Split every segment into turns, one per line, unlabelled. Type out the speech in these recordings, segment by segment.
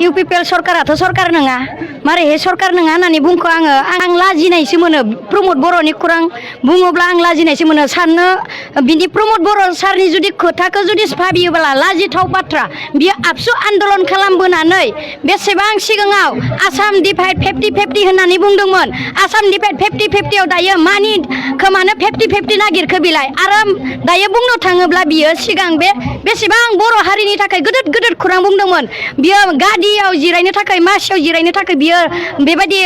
UPPL सरकाराथ' सरकार नङा मारैहाय सरकार नङा होननानै बुंखो आं लाजिनायसो मोनो प्रमद बर'नि खौरां बुङोब्ला आं लाजिनायसो मोनो साननो बिदि प्रमद बर' सारनि जुदि खोथाखौ जुदि भाबियोब्ला लाजिथाव बाथ्रा बियो आबसु आन्दलन खालामबोनानै बेसेबां सिगाङाव आसाम डिभाइड 50-50 होननानै बुंदोंमोन आसाम डिभाइड 50-50 दायो मानि खोमानो 50-50 नागिरखो बिलाय आरो दायो बुंनो थाङोब्ला बियो सिगां बेसेबां बर' हारिनि थाखाय गोदोर खौरां बुंदोंमोन बियो गादियाव जिरायनो थाखाय मासियाव जिरायनो थाखाय बियो बेबायदि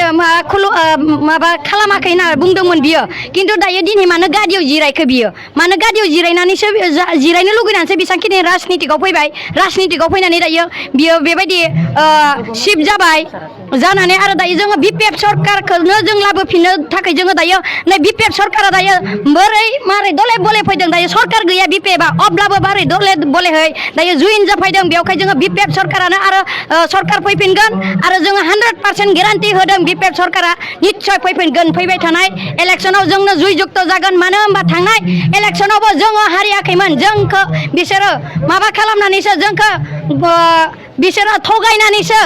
माबा खालामाखै होनना बुंदोंमोन बियो किन्तु दायो दिनै मानो गादियाव जिरायखो बियो मानो गादियाव जिरायनानैसो जिरायनो लुगैनानैसो बेसेबांखिनि राजनितिकआव फैबाय राजनितिकआव फैनानै दायो बियो बेबायदि शिफ्ट जाबाय जानानै आरो दायो जोङो BPF सरकारखौनो जों लाबोफिननो थाखाय जोङो दायो नै BPF सरकारा दायो मारै दले बले फैदों दायो सरकार गैया BPFआ अब्लाबो मारै दले बलेहै दायो जुइन जाफैदों बेवहाय जोङो BPF सरकारानो आरो सरकार फैफिनगोन आरो जोङो 100% गेरान्टि होदों BPF सरकारा निश्चय फैफिनगोन फैबाय थानाय इलेक्सनाव जोंनो जुयजुक्त जागोन मानो होनबा थांनाय इलेक्सनावबो जोङो हारियाखैमोन जोंखौ बिसोरो माबा खालामनानैसो जोंखौ बिसोरो थगायनानैसो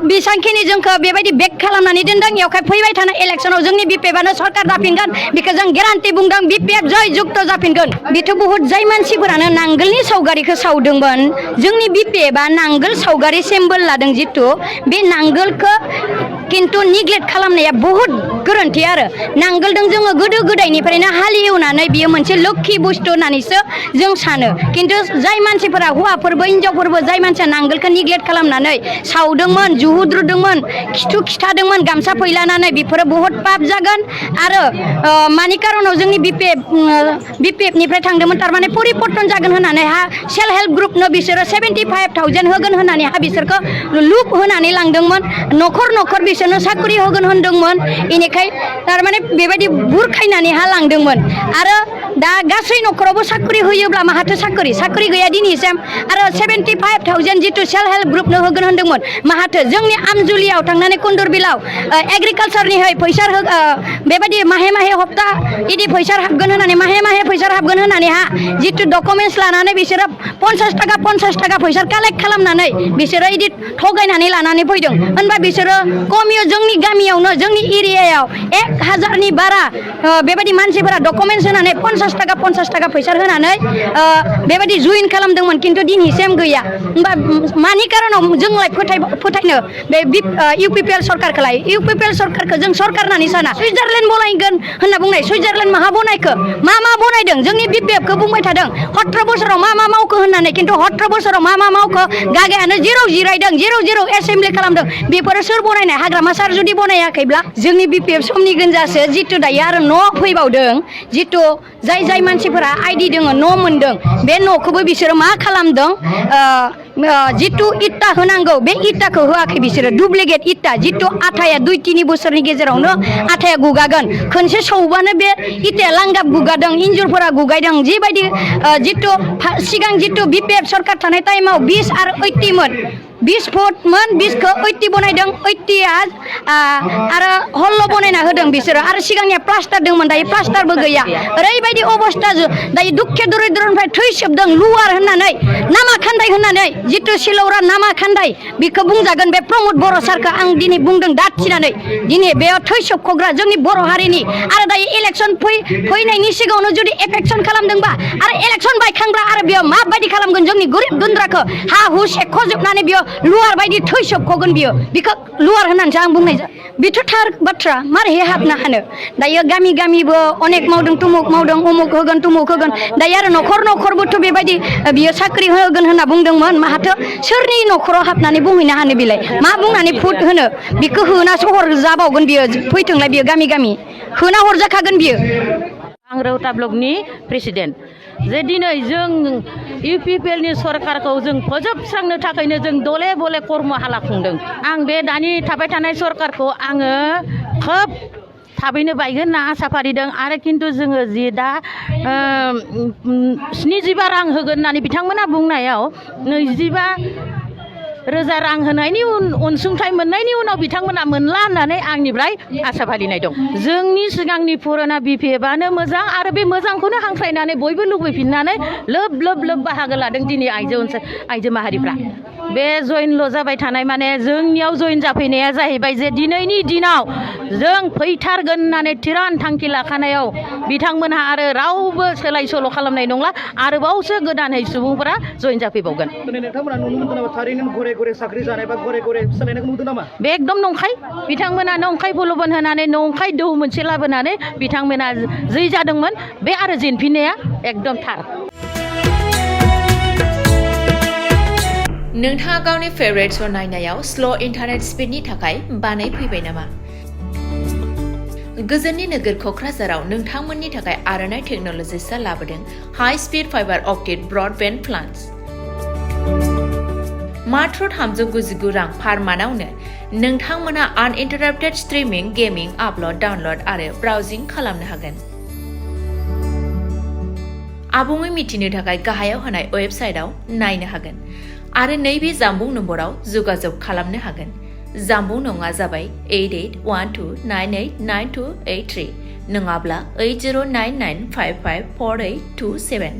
बेसांखिनि जोंखौ बेबायदि बेक खालामनानै दोनदों बेवहाय फैबाय थानाय इलेक्सनाव जोंनि BPFआनो सरकार जाफिनगोन बेखौ जों गेरान्टि बुंदों BPF जय जुक्त जाफिनगोन बेथ' बहुत जाय मानसिफोरानो नांगोलनि सावगारिखौ सावदोंमोन जोंनि BPFआ नांगोल सावगारि सिम्बल लादों जितु बे नांगोलखौ किन्तु निग्लेक्ट खालामनाया बहुत गोरोन्थि आरो नांगोलदों जोङो गोदो गोदायनिफ्रायनो हालेवनानै बियो मोनसे लोक्षि बुस्थु होननानैसो जों सानो किन्तु जाय मानसिफोरा हौवाफोरबो हिनजावफोरबो जाय मानसिया नांगोलखौ निग्लेक्ट खालामनानै सावदोंमोन जुहुद्रुदोंमोन खिथु खिथादोंमोन गामसा फैलानानै बेफोरो बहुत पाप जागोन आरो मानि कारनाव जोंनि BPFनिफ्राय थांदोंमोन थारमाने परिबर्तन जागोन होननानै सेल्फ हेल्प ग्रुपनो बिसोरो 75,000 होगोन होननानै बिसोरखौ लुप होनानै लांदोंमोन न'खर बिसोरनो साख्रि होगोन होनदोंमोन बेनिखाय थारमाने बेबायदि बुरखायनानै लांदोंमोन आरो दा गासै न'खरावबो साख्रि होयोब्ला माहाथो साख्रि गैया दिनैसिम आरो 75,000 जितु सेल्फ हेल्प ग्रुपनो होगोन होनदोंमोन माहाथो जोंनि आमजुलियाव थांनानै कुन्दुरबिलाव एग्रिकालसारनिहाय फैसा बेबायदि माहे हप्ता इदि फैसा हाबगोन होननानै माहे फैसा हाबगोन होननानै जितु डकुमेन्टस लानानै बिसोरो 50 थाखा फैसा कालेक्ट खालामनानै बिसोरो इदि थगायनानै लानानै फैदों होनबा बिसोरो कमियो जोंनि गामियावनो जोंनि एरियायाव 1000नि बारा बेबायदि मानसिफोरा डकुमेन्टस होनानै 50 थाखा फैसा होनानै बेबायदि जुइन खालामदोंमोन किन्तु दिनैसिम गैया होनबा मानि कारनाव जोंलाय फोथायनो बे UPPL सरकारखौलाय UPPL सरकारखौ जों सरकार होननानै साना सुइजारलेण्ड बनायगोन होनना बुंनाय सुइजारलेण्ड माहा बनायखो मा बनायदों जोंनि BPFखौ बुंबाय थादों 17 बोसोराव मा मावखो होननानै किन्तु 17 बोसोराव मा मावखो गागायानो जेराव जिरायदों जेराव एसेम्बलि खालामदों बेफोरो सोर बनायनाय हाग्रामा सार जुदि बनायाखैब्ला जोंनि BPF समनि गोनजासो जितु दायो आरो न' फैबावदों जितु जाय मानसिफोरा ID दङ न' मोनदों बे न'खौबो बिसोरो मा खालामदों जितु इटा होनांगौ बे इटाखौ होआखै बिसोरो डुप्लिकेट इटा जितु आथाया 2-3 बोसोरनि गेजेरावनो आथाया गुगागोन खनसे सौबानो बे इटाया लांगाब गुगादों इन्जुरफोरा गुगायदों जिबायदि जितु सिगां जितु BPF सरकार थानाय टाइमाव 20 आरो 80 मोन 20 फुटमोन 20खौ 80 बनायदों 80आ आरो हल्ल' बनायना होदों बिसोरो आरो सिगांनिया प्लास्टार दंमोन दायो प्लास्टारबो गैया ओरैबायदि अबस्था दायो दुखे दरिद्रनिफ्राय थैसोबदों लुवार होननानै नामा खान्दाय होननानै जितु सिलौरा नामा खान्दाय बेखौ बुंजागोन बे प्रमद बर' सारखौ आं दिनै बुंदों दाथिनानै दिनै बेयाव थैसोबख'ग्रा जोंनि बर' हारिनि आरो दायो इलेक्सन फैनायनि सिगाङावनो जुदि एफेक्सन खालामदोंबा आरो इलेक्सन बायखांब्ला आरो बेयाव माबायदि खालामगोन जोंनि गोरिब गुन्द्राखौ हा हु सेख'जोबनानै बेयाव लुवार बायदि थैसोबख'गोन बियो बेखौ लुवार होननानैसो आं बुंनाय बेथ' थार बाथ्रा मारैहाय हाबनो हानो दायो गामिबो अनेक मावदों तुमुक मावदों उमुक होगोन तुमुक होगोन दायो आरो न'खरबोथ' बेबायदि बियो साख्रि होगोन होनना बुंदोंमोन माहाथो सोरनि न'खराव हाबनानै बुंहैनो हानो बिलाय मा बुंनानै फुट होनो बिखौ होनासो हरजाबावगोन बियो फैथोंलाय बियो गामि होना हरजाखागोन बियो
आं रौता ब्लकनि प्रेसिडेन्ट जे दिनै जों UPPLनि सरकारखौ जों फोजोबस्रांनो थाखायनो जों दले बले कर्म हाला खुंदों आं बे दानि थाबाय थानाय सरकारखौ आङो खोब थाबैनो बायगोन होनना आसा फारिदों आरो किन्तु जोङो जि दा 75 रां होगोन होननानै बिथांमोना बुंनायाव 25 रोजा रां होनायनि अनसुंथाइ मोननायनि उनाव बिथांमोना मोनला होननानै आंनिफ्राय आसा फालिनाय दं। जोंनि सिगांनि पुराना BPFआनो मोजां आरो बे मोजांखौनो हांख्रायनानै बयबो लुबैफिननानै लोब लोब लोब बाहागो लादों दिनै आइजो माहारिफ्रा। बे जयेनल' जाबाय थानाय माने जोंनियाव जयेन जाफैनाया जाहैबाय जे दिनैनि दिनाव जों फैथारगोन होननानै थिरान थांखि लाखानायाव बिथांमोनहा आरो रावबो सोलाय सोल' खालामनाय नंला, आरोबावसो गोदानै सुबुंफोरा जयेन जाफैबावगोन।
नोंथांमोना नुनो मोनदों नामा थारैनो घरे घरे साख्रि जानाय बा घरे घरे सोलायनायखौ नुदों नामा?
बे एकदम नंखाय। बिथांमोना नंखाय प्रलोभन होनानै नंखाय दोहौ मोनसे लाबोनानै बिथांमोना जै जादोंमोन बे आरो जेनफिननाया एकदम थार।
नोंथाङा गावनि फेभरेट शो नायनायाव स्ल' इन्टारनेट स्पिडनि थाखाय बानायफैबाय नामा? गोजोननि नोगोर क'क्राझाराव नोंथांमोननि थाखाय आर'नाइ टेक्न'लजिसआ लाबोदों high speed fibre optic broadband plans. मात्र 399 रां पार मान्थआवनो नोंथांमोना आनइन्टाराप्टेड स्ट्रिमिं, गेमिं, आपल'ड, डाउनल'ड आरो ब्राउजिं खालामनो हागोन। आबुङै मिथिनो थाखाय गाहायाव होनाय वेबसाइटआव नायनो हागोन आरो नैबे जामबुं नम्बराव जगाजग खालामनो हागोन। जामबुं नङा जाबाय 8812989283 नङाब्ला 8099554827।